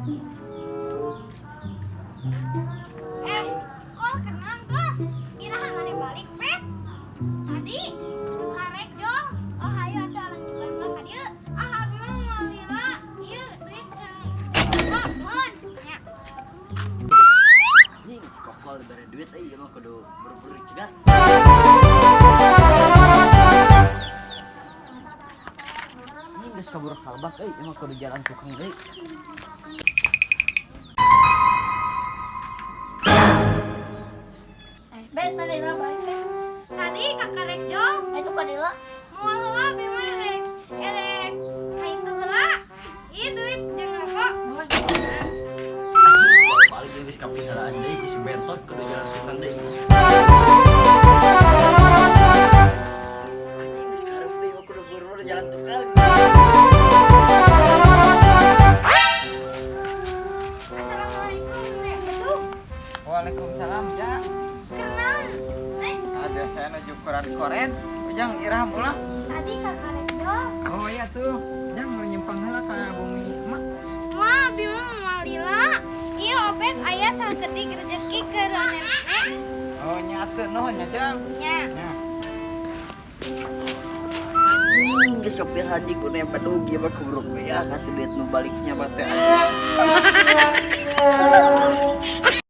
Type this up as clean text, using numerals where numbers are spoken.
Eh, kok kenang kok? Iraha maneh balik, Pet? Tadi karek jo. Oh, hayo atuh lanjutkan ulah ka dieu. Ah, abi mah moal lila. Ieu duit cenah. Oh, nuhun. Nya. Anjing, si Kokol dibere duit euy, ieu mah kudu buru-buru cegah. Anjing geus kabur kalbak euy, ieu mah kudu jalan tukang deui. Eh, Bet, mana ira balik, Bet? Tadi ka karek jo. Itu ka dieu. Moal heula abi mah erek. Erek ka itu heula. Ieu duit jeung rokok. Nuhun. Anjing, balik jeung geus kapiharaan deui ku si Bentot kudu jalan tukang deui. Anjing geus karep deui mah kudu buru-buru jalan tukang. Assalamualaikum, Nek Bedug. Waalaikumsalam, Ja. Kenal, Nek. Ada saya nuju koran koret. Ujang iraha ulah. Tadi ka karek jo. Oh iya tuh. Jang mau nyimpang heula ka bumi emak. Ma, abi mah moal lila. Ieu Obet aya sakedik rezeki keur nenek. Oh nya atuh nuhun nya, Jang. Nya. Nya. Anjing geus kapiharaan deui ku Nek Bedug, ieu mah keburu beak atuh duit nu baliknya mah teh anjing.